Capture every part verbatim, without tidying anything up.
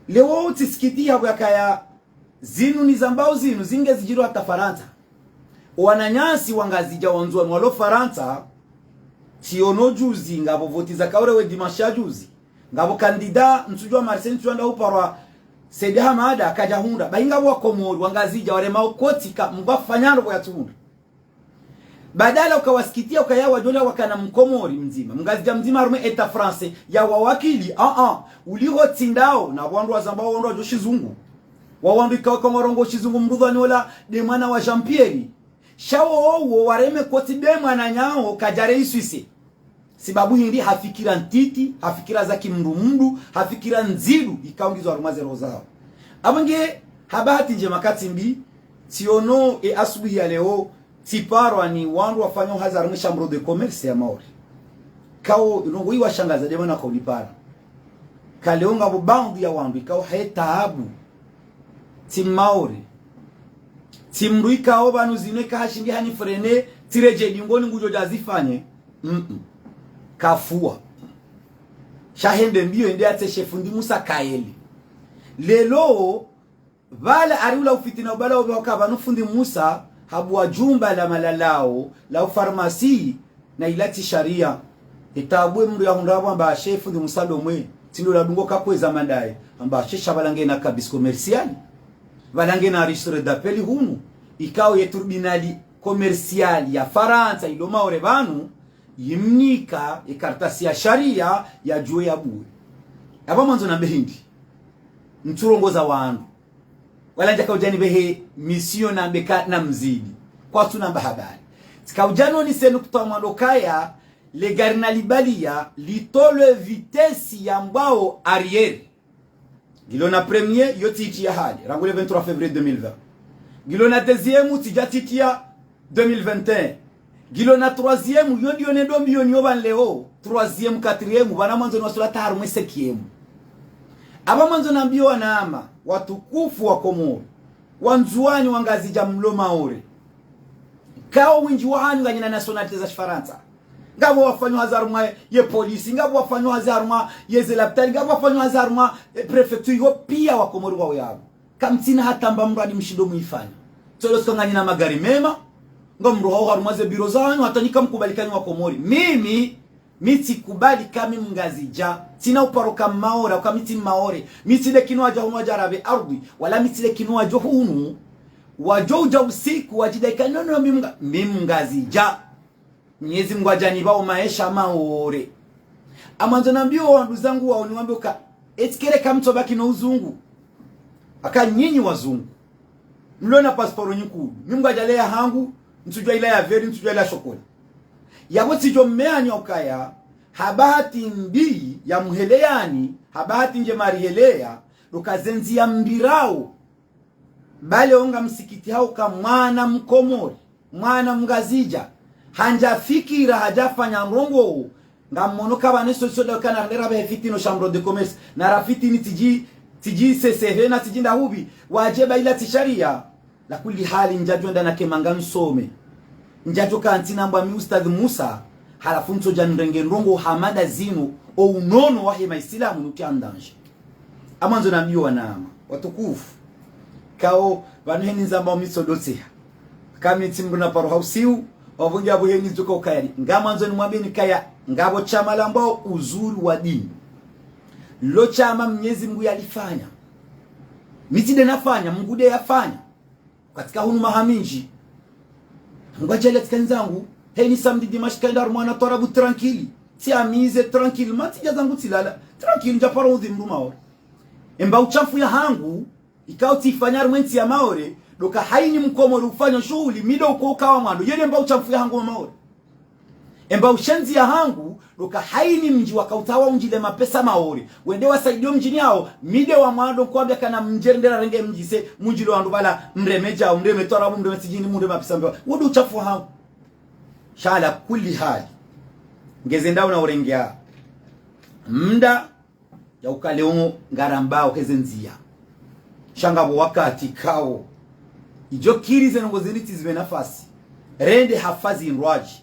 Leo tsisikitiha pvo yakaya zinu nizambao zinu zingezidjiri hata Farantsa. Wananyasi wa Ngazidja wa Ndzuwani walo Farantsa, tsiono juzi, ngapvo voti zakaore we dimanche ya juzi. Ngapvo kandida, ntsudjuwa Marseille, ntsudjuwa nda uparwa Said Hamada, kadjahundra. Bahi ngapvo Wakomori, Wangazidja, waremao koti ka mba fanyano pvo yatsuhundra. Badala ukawasikitia ukaya wadjola wakana Mkomori mdzima, Mngazidja mdzima harumwa État français, ya wawakili, a-a, uliho tsi ndao, na wandru wazambao wandru wadjuwa shizungu. Wawandru ikao ka warongoa shizungu mrudhwani ola, nde mwana wa Jean-Pierre. Sha wo wo wareme koti nde mwananyawo kadjare iswise. Sibabu hindri? Ha fikira ntiti, ha fikira za kimdrumdru, ha fikira ndzidu, ikao ngizo harumwa ze roho zawo. Apvo nge, ha bahati ndjema katsi mbi, tsiono e asubuhi ya leo, tsiparwa ni wandru wafanyao hazi harumwa e Chambre de Commerce ya Maore. Kao, ndrongoo iwashangaza nde mana kaunipara. Ka leo ngapvo baadhwi ya wandru, ikao haye taabu. Tsi Maore. Tsi mdru ikao pvanu zinu eka hashindi hanifrene, tsiredjei dingoni ngudjo dja zifanye. Mm-mm. Kafua. Sha hende mbio hende yatseshe fundi Musa Kayeli. Leo, pvala ari ula ufitina ubala ube waka pvanu fundi Musa, habuwa jumba la malalao, la ufarmasi, na ila tsi sharia. Etabu e mdru yahundra apvo amba she fundi Musa lomwe, tsi ndo ladungo kakweza mandaye, amba she sha pvala ngena cabis commercial, pvala ngena registre d'appel hunu, ikao ye tribunal commercial ya Farantsa ilo Maore pvanu, yimnika ye kartasi ya sharia yadjuwe yabuwe. Apvo mwandzo nambe hindri? Ntsurongoza wandru. Wala ndjaka udjani pvehe mission nambe ka namzidi. Kwatsu namba habari. Tsika udjano nise nukta mwando kaya, le gari nalibaliya, litolwe vitesse ya mbwao arrière. Ngilo na premier, yo tsi itiya hali, rangu le vingt-trois février deux mille vingt. Ngilo na deuxième, tsidja tsi itiya deux mille vingt et un. Ngilo na troisième, yo ndiyo nendo mbio niyo pvanu leo. Troisième, quatrième, pvanu mwandzo ni wasula ta harumwa e cinquième. Apvo mwandzo nambiye wanama, watukufu wa Komori, Wandzuwani, Wangazidja mlo Maore. Kao windji wahanyu nganyina nationalité za Shifarantsa. Ngapvo wafanyao hazi harumwa ye polisi, ngapvo wafanyao hazi harumwa ye ze lapitali, ngapvo wafanyao hazi harumwa, eh, préfecture, iho pia Wakomori wao yapvo. Kamtsina hata mba mradi mshindo muifanya. Tsolo sika nganyina magari mema, ngamrohao harumwa ze biro zahanyu, hata nika mkubali ka nyi Wakomori. Mimi, mi tsikubali ka mi Mngazidja, tsina uparo ka Maore, ka mi tsi Maore. Mi tsi nde kinu wadja hunu wadja rabe ardhwi, wala mi tsi nde kinu wadjo hunu, wadjo udja usiku, wadjidai ka nono mi Mga-, mi Mngazidja. Mnyezi Mngu hadjanipva o maesha Maore. Amwandzo nambiye o wanduzangu wao niwambe uka, etsi kere kamtso baki no uzungu. Aka nyinyi wazungu. Mlo na pasiporo nyikuu. Mi Mngu hadjaleya hangu, ntsudjuwa ila ya veri, ntsudjuwa ila shokola. Yapvo tsidjo mmeanya ukaya, ha bahati mbi ya muheleyani, ha bahati ndjema riheleya, ndo ka ze ndziya mbirao. Bale onga msikiti hauka mwana Mkomori, mwana Mngazidja, handja fikira hadja fanya ndrongoo, ngammono ka pvanu solution nda ukana rende rabe he fitini o Chambre de Commerce, na rafitini tsidji, tsidji C C V na tsidji ndahupvi, wadje ba ila tsi sharia. La kulli hali ndjadjo nda nake manga nsome. Ndjadjo kantsi nambwa mi Ustadh Musa, halafu ntsodja nrenge ndrongoo hama nda zinu, o unono wahe Maisilamu nutia en danger. Amwandzo nambiye wanama watukufu, kao pvanu heni ndzambao mi tsodotseha. Ka mi tsi mdru na paro ha usiu, wapvo nge apvo heni dzuka ukayali. Ngamwandzo nimwambiyeni kaya, ngapvo shama lambwao Uzuri wa Dini. Lo shama Mnyezi Mngu yalifanya. Mi tsi nde nafanya, Mngu nde yafanya. Katsika hunu maha mindji. Ngwadjele tsika ndzangu. Heni samedi dimanche kaenda harumwa na twarabu tranquille. Tsi amise tranquille. Ma tsidja zangu tsilala. Tranquille, ndja paro udhi mdru Maore. Emba ushamfu ya hangu, ikao tsifanya harumwa entsi ya Maore, ndo ka haini Mkomori ufanya shughuli, mi ndo uko ukawa mwando. Yele emba ushamfu ya hangu wa Maore. Emba ushenzi ya hangu, ndo ka haini mdji wakautawa undjile mapesa Maore. Wende wasaidiye o mdjini yao, mi nde wa mwando nkwambia kana mdjeri ndera renge mdjise, mundjilo wandru pvala, mreme djao, mreme twarabu, mreme tsidjini, mreme mapesa mbewa. Wo ndo ushamfu wa hangu. Sha ala kulli hali. Ngeze ndao na urengea mda, ya uka leo ngarambao heze ndziya. Sha ngapvo wakati kao. Idjo kiri ze ndrongoo zini tsi zipve nafasi. Rende hafazi ndrwadji.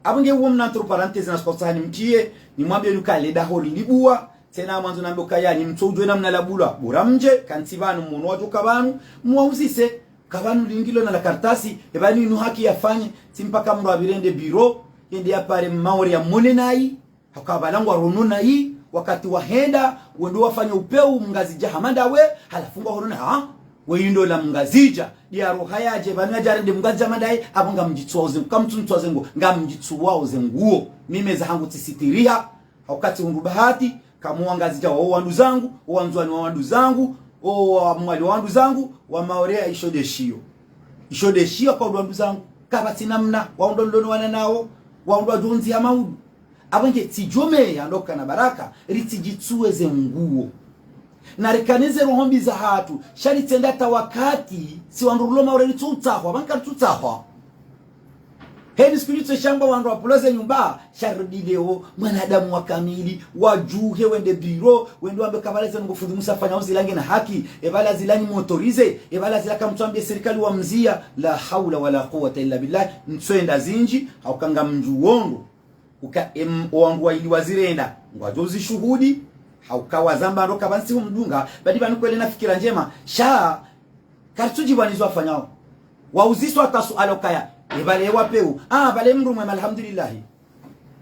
Apvo nge uwo mna entre parenthèses na sipotsa hani mtiye, nimwambiye uka le daho lilibua, Tsena mwandzo nambe ukaya ni mtso udjuwe namna labulwa. Bora mdje, kantsi pvanu mwono wadjo ka pvanu, mwauzise, ka pvanu lingilo na la kartasi, e pvanu inu haki yafanye, tsi mpaka mndru apvire nde biro, yende yapare Maore yamone nayi, haka pvala ngwarono nayi, wakati wahenda, wendo wafanye upeu, Mngazidja hama ndawe, halafu ngwarono na, ha? Weyi ndo la Mngazidja, ndiya roha yadje, pvanu yadje arende Mngazidja hama ndaye, apvo ngamdjitsuwao ze, kamtsuntsuwa ze nguo, ngamdjitsuwao ze nguo. Mimi eza hangu tsisitiriha, hauka tsihundru bahati, kamu Wangazidja wa wanduzangu, o Wandzuwani wa wanduzangu, o Wamwali wa wanduzangu, Wamaore isho ndeshiyo. Isho ndeshiyo kwa wanduzangu. Kapvatsi namna, wao ndo ndono wana nao, wao ndo wadjo ndzi ya maudu. Apvo nge tsidjome ya ndoka na baraka, ritsidjitsuwe ze nguo. Na rikane ze roho mbi zahatru, sha ritsende hata wakati, si wandru rulo Maore ritsutsahwa, pvanu karitsutsahwa. Heni siku litso shangwa wandru wapvulo ze nyumba, sha rudi leo, mwanadamu wa kamili, wadjuhe wende biro, wende wambe ka pvala ze ndrongoo fundi Musa hafanya uzilange na haki, e pvala zila ni motorisé, e pvala zila kamtsu ambie sirikali wa mziya, la haula wala quwwata illa billah, ntsu enda zindji, hauka ngamdjuo ndro, uka em, o wandru wayili wazirenda, ngwadjo zishuhudi, hauka wazamba ndro ka pvantsi humdunga, badi pvanu kweli na fikira ndjema, sha, karitsudjipva nizo wafanyao. Wauziswa hata suala ukaya, e pvala ye wapeu, ah, pvala ye mndru mwema, alhamdulillahi.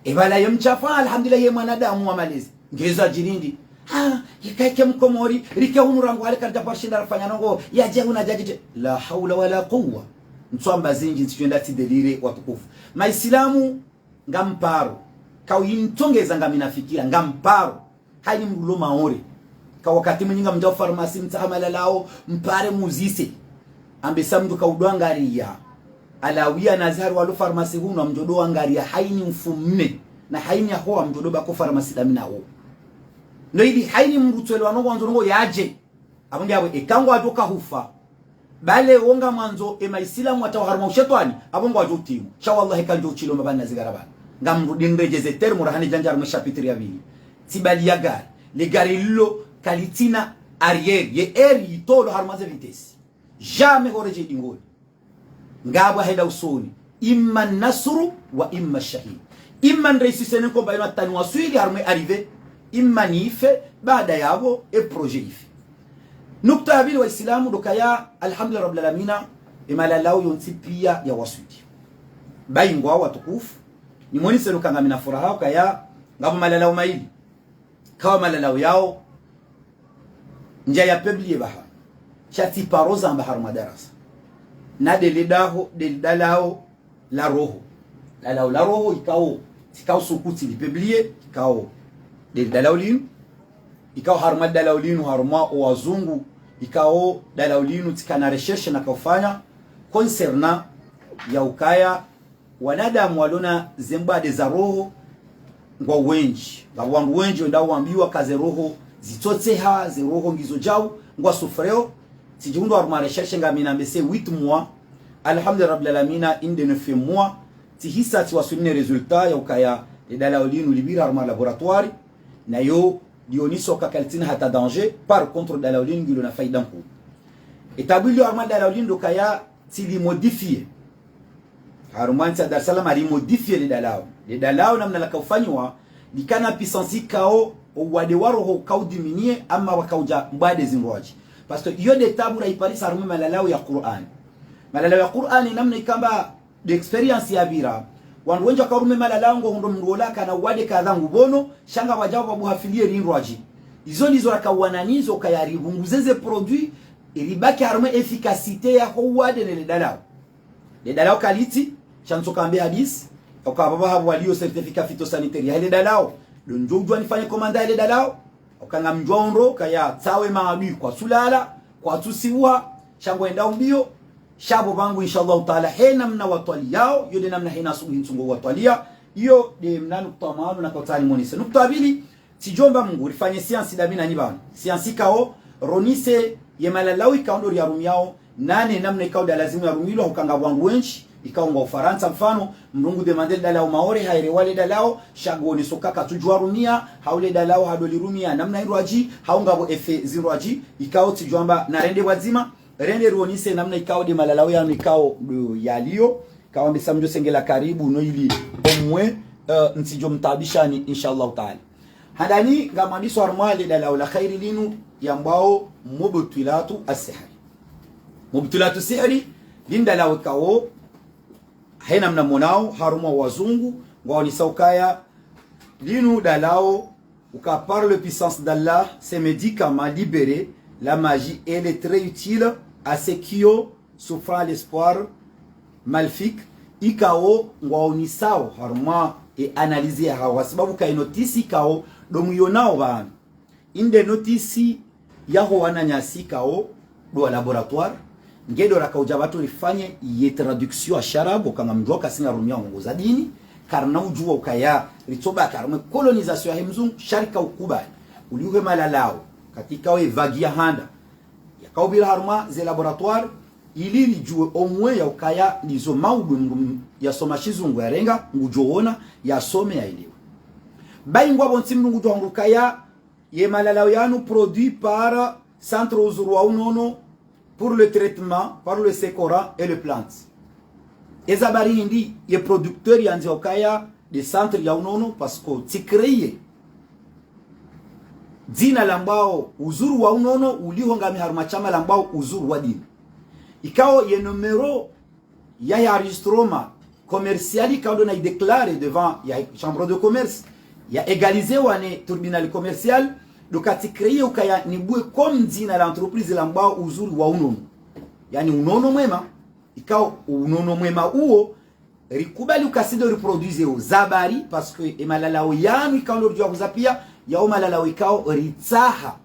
E pvala ye mshafu, ah, alhamdulillahi, ye mwanadamu wa malezi. Ngeza djirindi. Ah, yeka ike Mkomori, rike hunu rangu hale karidja pvwa rishinda rafanya ndrongoo, yadje hunu yadje dje. La haula wala quwwa. Ntsu amba zindji, ntsidjo enda tsi déliré watukufu. Maisilamu, ngamparo. Kawu yintsongeza ngamina fikira, ngamparo. Hayini mndru rulo Maore. Ka wakati mwinyi ngamdjao pharmacie mtsaha malalao, mpare muzise. Ambe sa mndru kaudjo angariya. Alawiya na zihari walo pharmacie hunu, amdjo ndo angariya hayini mfumne. Na hayini yaho amdjo ndo bako pharmacie damina ho. No ili hayini mndru tswele wano wandzo ndrongoo yadje. Apvo nge apvo, eka ngwadjo ka hufa. Pvale wo ngamwandzo, e maisilamu watsaho harumwa ushetwani, apvo ngwadjo utimu. Sha wallahi kandjo utilo mapvana zigara pvanu. Ngamrudi nredjeze terme rahana djandja harumwa e chapitre ya pvili. Tsibali ya gari. Le gari lilo kalitsina arrière. Ye eri yitolo harumwa ze vitesse. Jamais horedje dingoni. Ngapvo hahenda usoni. Imma nasru wa imma shahid. Imma nreisise ne nkomba inu hata niwaswili harumwa e arrivée. Imma nife, baada yapvo, e projet ife. Nukta ya pvili waisilamu ndo ukaya, alhamdulillahi rabbil alamina, e malalao yontsi piya yawaswili. Bayi ngwao watukufu, nimonise nuka ngamina furaha ukaya, ngapvo malalao mayili. Kawa malalao yao, ndja ya publié pvaha. Sha tsiparo zamba harumwa darasa. Na ndele daho, ndele dalao la roho. Dalao la roho ikao, tsikao suku tsili publié, ikao ndele dalao linu, ikao harumwa dalao linu, harumwa o wazungu, ikao dalao linu tsikana recherche nakaufanya, concernant ya ukaya, wanadamu walona ze mbwade za roho, ngwao wendji. Ngapvo wandru wendji wendao wambiwa ka ze roho zitsotseha, ze roho ngizo djau, ngwa souffreo. Tsidjihundru harumwa recherche ngamina mbese huit mois. Alhamdulillahi rabbil alamina, inde neuf mois. Tsihisa tsiwaswili ne résultat ya ukaya le dalao linu lipvira harumwa laboratoire. Nayo lioniswa ka kalitsina hata danger, par contre dalao linu ngilo na faida nkuu. E tabu ilio harumwa dalao linu ndo ukaya tsili modifié. Harumwa ntsi ya Dar es Salaam ari modifié le dalao. Le dalao namna lakaufanyiwa, likana puissance ikao, o uwade wa roho ukao diminué, ama wakaudja mbwade zindrwadji. Parce que iyo nde tabu raiparisa harumwa e malalao ya Qur'an. Malalao ya Qur'an namna ikamba nde expérience yapvira. Wandru wendji wakarume malalao ngohundro mndru ola kana uwade kadha ngupvono, sha ngapvadjao pvabuha filière indrwadji. Izo ndizo rakauwana nizo ukaya ripvunguze ze produit, iribaki harumwa e efficacité yaho uwade ne le dalao. Le dalao kalitsi, sha ntsoka ambe hadisi, ukaya pvapvo hapvo walio certificat phytosanitaire yahe le dalao. Ndo ndjo udjua nifanye commande yahe le dalao. Uka ngamdjuao ndro, ukaya tsawe maadui kwatsulala, kwatsusiwa, sha ngwendao mbio, sha pvo pvangu, inshallah taala, he namna watwaliyao, yo nde namna hena asubuhi ntsungo watwaliya, iyo nde mna nukta mwalu nakautsaha nimonise. Nukta ya pvili, tsidjomba Mungu, rifanye science damina nyi pvanu. Science ikao, ronise ye malalao ikao ndo riyarumiao, nane namna ikao nda lazimu yarumilwa, uka ngapvo wandru wendji, ikao ngwao Ufarantsa mfano, mndru ngu demandé le dalao Maore, haelewa le dalao, sha nguoneso ka katsudjua rumia, hau le dalao hado lirumia namna indrwadji, hau ngapvo effet zindrwadji, ikao tsidjwamba narende pvwadzima, rende ruonise namna ikao nde malalao yanu ikao ndo yalio, ikao mbesa mdjo sengela karibu, no ili omwe, eh, ntsidjo mtaabishani, inshallah taala. Handani ngamwandiso harumwa le dalao la kheri linu yambwao mubtilatu as-sihri. Mubtilatu sihri, linu dalao ikao, hayina mna mwonao, harumwa wazungu, ngwaonesao ukaya, linu dalao, uka par le puissance d'Allah, ce médicament libéré, la magie et elle est très utile à ceux qui ont souffrant l'espoir maléfique, ikao ngwaonesao harumwa e analyse yahawo, hasibabu ka e notice ikao ndo mwionao pvanu. Inde notice yaho wananyasi ikao ndo wa laboratoire, nge ndo raka udja pvatsu rifanye ye traduction ya shiarabu, ka ngamdjuao ka si ngarumia ndrongoo za dini, karina udjua ukaya ritsoba karumwe colonisation yahe mzungu, sha rika ukubali. Uliuhe malalao, katika we vague ya handa, yakaupvira harumwa ze laboratoire, ili ridjue omwe ya ukaya lizo maudu mndru yasoma shizungu yarenga, ngudjoona, yasome yaelewe. Bayi ngwapvo ntsi mndru ngudjohundru ukaya ye malalao yanu produit par centre uzuru wa unono pour le traitement par le Saint-Coran et les plantes. Eza habari hindri ye producteur yandzi ukaya nde centre ya unono, parce que tsi créer dzina lambwao uzuru wa unono, uliho ngami harumwa shama lambwao uzuru wa dini. Ikao ye numéro ya, ya enregistrement commercial ikao ndo na i déclarer devant ya chambre de commerce, ya égalisewa ne tribunal commercial, ndo ka tsi créer ukaya nibue comme dzina la entreprise lambwao uzuru wa unono. Yaani unono mwema, ikao unono mwema uwo, rikubali uka si ndo riproduiseo. Za habari, parce que e malalao yanu ikao ndo ridjua huza pia, yao malalao ikao ritsaha.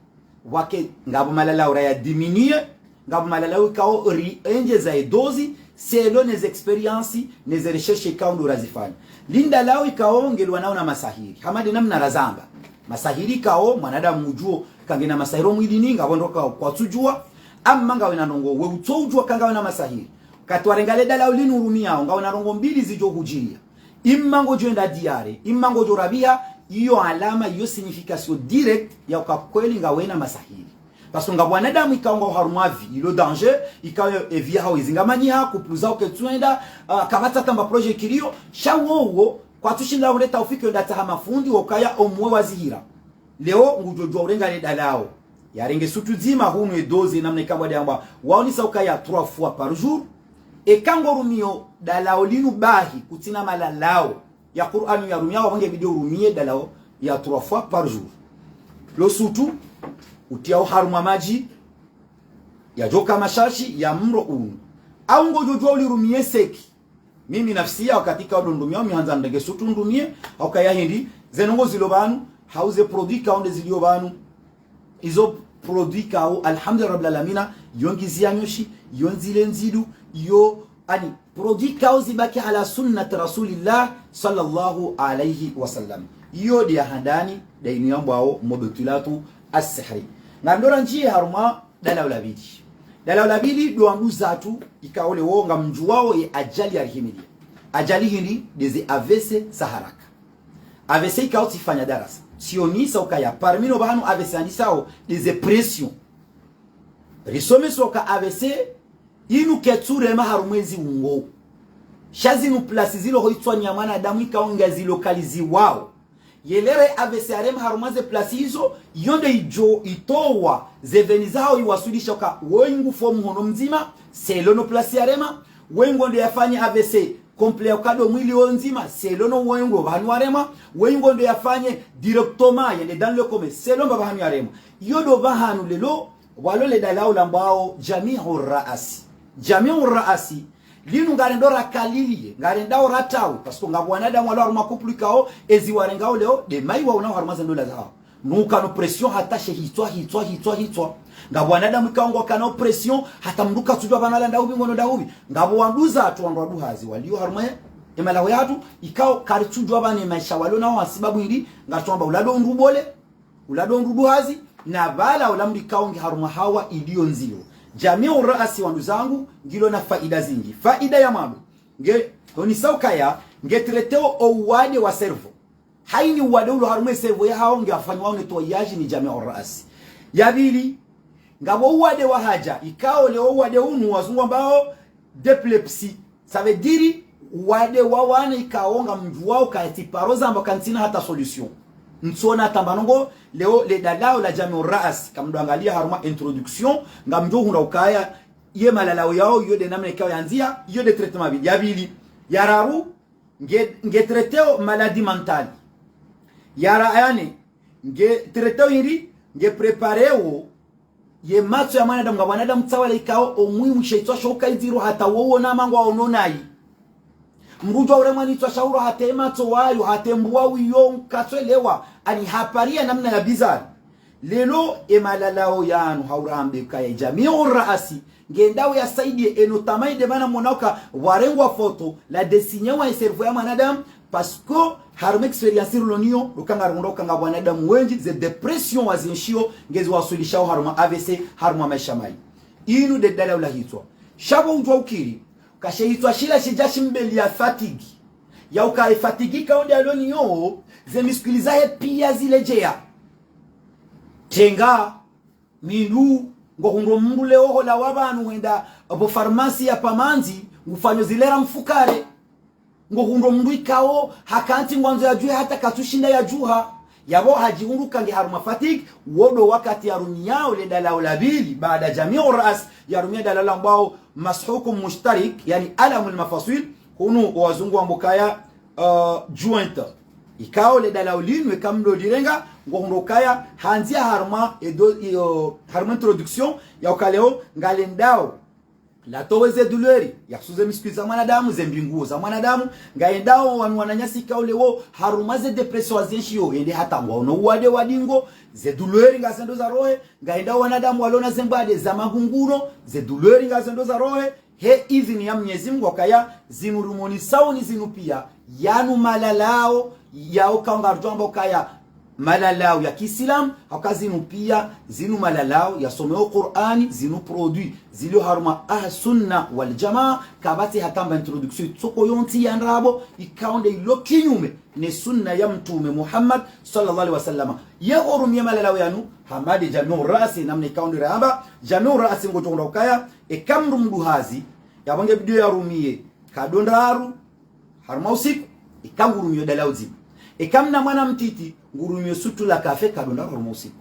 Wake ngapvo malalao raya diminuer, ngapvo malalao ikao riendjeza e dose, selon ne ze expérience, ne ze recherche ikao ndo razifanya. Linu dalao ikao ngelwanao na masahiri. Hama nde namna razamba. Masahiri ikao, mwanadamu udjuo, ka ngena masahiri omwilini, ngapvo ndro ka kwatsudjua, amma ngawena ndrongoo, we utsoudjua ka ngawena masahiri. Wakati warenga le dalao linu urumiao, ngawena ndrongoo mbili zidjo hudjiria. Imma ngodjo enda diarrhée, imma ngodjo rabiha, iyo alama, iyo signification directe ya uka kweli ngawena masahiri. Parce que ngapvo wanadamu ikao ngwao harumwa vie ilo danger, ikao e vie yahawo izingamanyiha, couple zawo ketsuenda, ah, kapvatsi tamba projet ikiriyo, sha wowo, kwatsushinda wende taufiki wenda tsaha mafundi, wokaya omwe wazihira. Leo ngudjodjua urenga le dalao. Yarenge sutu dzima hunu e dose namna ikao nde yambwa. Waonesa ukaya trois fois par jour. Eka ngorumio dalao linu bahi kutsina malalao ya Qur'an yarumiao, wapvo ngebidi urumie dalao ya trois fois par jour. Lo sutu, utiao harumwa madji, yadjoka mashashi, ya mro unu. Au ngodjodjua ulirumie seki. Mimi nafsi ya wakati ikao ndo ndumiao, mi handza ndrenge sutu ndumie, hauka ya hindri, ze ndrongoo zilo pvanu, hau ze produit ikao nde zilio pvanu. Izo produit ikao, alhamdulillah rabbil alamina, yo ngizi ya nyoshi, yo nzile nzidu, yo, ani, produit ikao zibaki ala sunnat Rasulillah sallallahu alayhi wa sallam. Iyo nde ya handani, nda inu yambwao mubtilatu as-sihri. Ngamdjo randjie harumwa dalao la pvili. Dalao la pvili ndo wanduzatru ikao leo ngamdjuao ye ajali yarihimilia. Ajali hindri, nde ze A V C za haraka. A V C ikao tsifanya darasa. Tsionesa ukaya, parmi no pvahanu A V C yandisao, nde ze pression. Risomesa uka A V C, inu ketsurema harumwa ezi ungo. Sha zinu place zilo ho itswani ya mwanadamu ikao ngazilokaliziwao. Yelere A V C yarema harumwa ze place izo, iyo nde idjo itowa ze veine zaho iwaswilisha uka woyi ngufo muhono mdzima, selon no place yarema, woyi ngo ndo yafanye A V C complet ya uka ndo mwili wo ndzima, selon no woyi ngo pvahanu warema, woyi ngo ndo yafanye directement yende dans le cœur, selon mba pvahanu yarema. Iyo ndo pvahanu leo, walo le dalao lambwao Jamiu Raasi. Jamiu Raasi, linu ngarendo rakalilie, ngarendao ratawi, parce que ngapvo wanadamu walo harumwa couple ikao, ezi warengao leo, nde mayi waonao harumwa ze ndola zahawo. Nuka no pression hata she hitswa, hitswa, hitswa, hitswa. Ngapvo wanadamu ikao ngwakana pression, hata mndru katsudjua pvanu yalanda upvi, ngono nda upvi. Ngapvo wanduzatru wandru waduhazi, walio harumwa ye, e malaho yatru, ikao karitsudjua pvanu e maesha walo nao hasibabu hindri, ngaritsuamba ula ndo undru bole, ula ndo undru duhazi, na pvala ula mndru ikao nge harumwa hawa ilio ndziro. Jamiu Raasi wanduzangu, ngilo na faida zinji. Faida ya mwando, nge, honisao ukaya, nge traiteo o uwade wa cerveau. Hayina uwade ulo harumwa e cerveau yahawo nge afanyao nettoyage ni Jamiu Raasi. Ya pvili, ngapvo uwade wa haja, ikao leo uwade unu wazungu wambao d'épilepsie. Ça veut dire, uwade wa wana ikao ngamdjuao uka tsi paro zamba uka ntsina hata solution. Ntsona tamba nongo, leo le dalao la Jamiu Raas, kamdo angalia harumwa introduction, ngamdjo hundra ukaya, ye malalao yao, yo nde namna ikao yandzia, yo nde traitement mbili. Ya mbili, ya raru, nge, nge traiteo maladie mentale. Ya ra-, ya nne, nge traiteo hindri, nge prépareo ye matso ya mwanadamu, nga mwanadamu tsawala ikao, omwi mshe itswa sho ukaidziro hata wowo na mangwa ono nayi. Mdru udjo uremwa ni itswa sha uro hata ye matso wayo, hata ye mbwa wiyo, nkatswelewa, ani haparia namna ya bizarre. Leo, e malalao yanu, haura hambe ukaya Jamiu Raasi, ngendao yasaidie eno tamai nde mana mona uka warengwa photo, la dessiner wa e cerveau ya mwanadamu, parce que harumwa expérience rilo nayo, uka ngarihundra uka nga wanadamu wendji, ze dépression wazinshio, ngezi waswilishao harumwa A V C, harumwa maesha mayi. Inu nde dalao la hitswa. Sha pvo udjua ukiri, uka she hitswa shila shidja shimbelia fatigue. Ya uka e fatigue ikao nde yalo nayo, ze muscles zahe pia ziledjea. Tenga, mindru, ngohundro mndru leo holawa pvanu hwenda pvo pharmacie ya pvamandzi, ngufanyo zilera mfukare. Ngohundro mndru ikao, hakantsi ngwandzo yadjuhe hata katsushinda yadjuha. Yapvo hadjihundru uka nge harumwa fatigue, wo ndo wakati yarumiao le dalao la mbili, baada Jamiu Raas, yarumia dalao lambwao mashukum mushtarik, yani alamul mafasil, hunu wazungu wamba ukaya, uh, joint. Ikao le dalao linu, eka mdo lirenga, ngohundro ukaya, handzia harumwa, edo, iyo, harumwa introduction, ya uka leo, ngalendao latowe ze douleur, ya husu ze muscles za mwanadamu, ze mbinguo za mwanadamu, ngaendao wanu wananyasi ikao leo, harumwa ze dépression wazinshio, ende hata ngwaono uwade wa dingo, ze douleur ngazendo za rohe, ngaendao wanadamu walo na ze mbwade za magunguno, ze douleur ngazendo za rohe, he idhini ya Mnyezi Mungu ukaya zinu rumonisao ni zinu pia, yanu malalao, yao uka ngarudjo amba ukaya malalao ya kiislamu, hauka zinu pia, zinu malalao yasomeo Qur'ani, zinu produit, zilio harumwa Ahli Sunna wal Jamaa, kapvatsi hata mba introduction itsoko yontsi ya ndrabo, ikao nde ilo kinyume ne sunna ya Mtrume Muhammad, sallallahu alaihi wasallam. Ye horumia malalao yanu, hama nde Jamiu Raasi, namna ikao nde ramba, Jamiu Raasi ngodjo hundra ukaya, eka mndru mduhazi, yapvo nge bidi yarumie, kado ndraru, harumwa usiku, eka ngurumio dalao dzima. Eka mna mwana mtiti, ngurumio sutu la kafe kado ndraru harumwa usiku.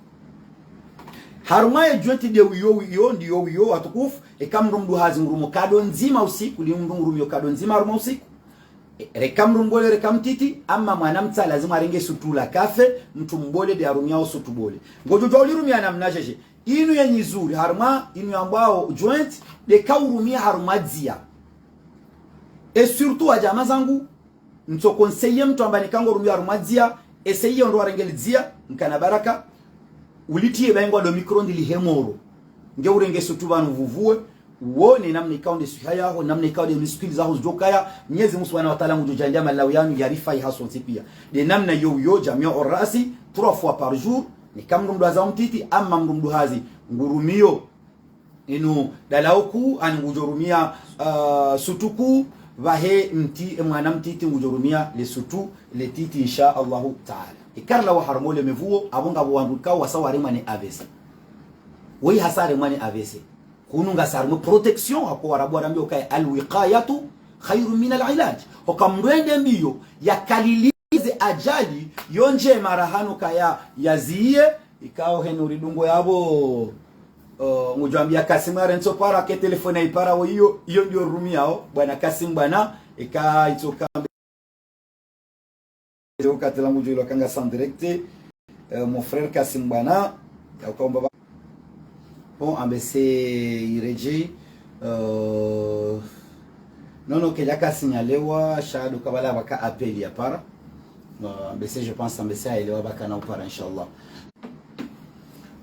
Harumwa ye joint nde wiyo wiyo, ndiyo wiyo, watukufu, eka mndru mduhazi ngurumo kado ndzima usiku, li mndru ngurumio kado ndzima harumwa usiku. E, reka mndru mbole, reka mtiti, ama mwana mtsa lazima arenge sutu la kafe, mndru mbole nde arumiao sutu bole. Ngodjo djua ulirumia namna jeje. Inu yenyi zuri, harumwa, inu yambwao joint, nde eka urumia harumwa dzia. Et surtout, wadjamaa zangu, ntso conseiller mndru amba neka ngorumio harumwa dzia, essayer ondro warenge lidzia, nkana baraka, ulitie baingwa do micro-ondes lihe moro. Nge urenge sutu pvanu vuvue, uone namna ikao nde swiha yaho, namna ikao nde muscles zaho zidjo kaya, Mnyezi Mungu Subhanahu wa Ta'ala ngudjo djaanlia malalao yanu yarifai hasontsi pia. Nde namna yo yo Jamiu Raasi, trois fois par jour, neka mndru mduhazi mtiti, ama mndru mduhazi, ngurumio, inu dalao kuu, ani ngudjo rumia, ah, sutu kuu, pvahe mti, e mwana mtiti ngudjo rumia le sutu, le titi, insha Allahu Ta'ala. Ikao lawa harumwa le mevuo, apvo ngapvo wandru ikao wasa waremwa ne A V C. Woyi hasa haremwa ne A V C. Hunu ngasi harumwa protection, hako Warabu warambia ukaya, "Al-wiqayatu khayrun min al-ilaj." Hoka mndru ende mbio, yakalilize ajali, yo ndjema raha no ukaya yaziye, ikao henu ridungo yapvo, uh, ngudjo ambia Kasim arentso para ke telefone ipara wo iyo, iyo ndiyo rumiao, bwana Kasim bwana, eka itsoka Leo katela ngudjo ilo kanga sans direct, euh, mon frère Kasim Bwana, ya ukaomba ba-, bon, ambese ireji, euh, non, non, kela Kasim ya lewa, sha ndo kabala baka appel ya para. Euh, ambese, je pense, ambese ya lewa baka na upara, inshallah.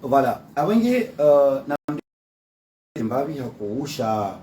Voilà. Awengi, euh, na mbapvi hakuusha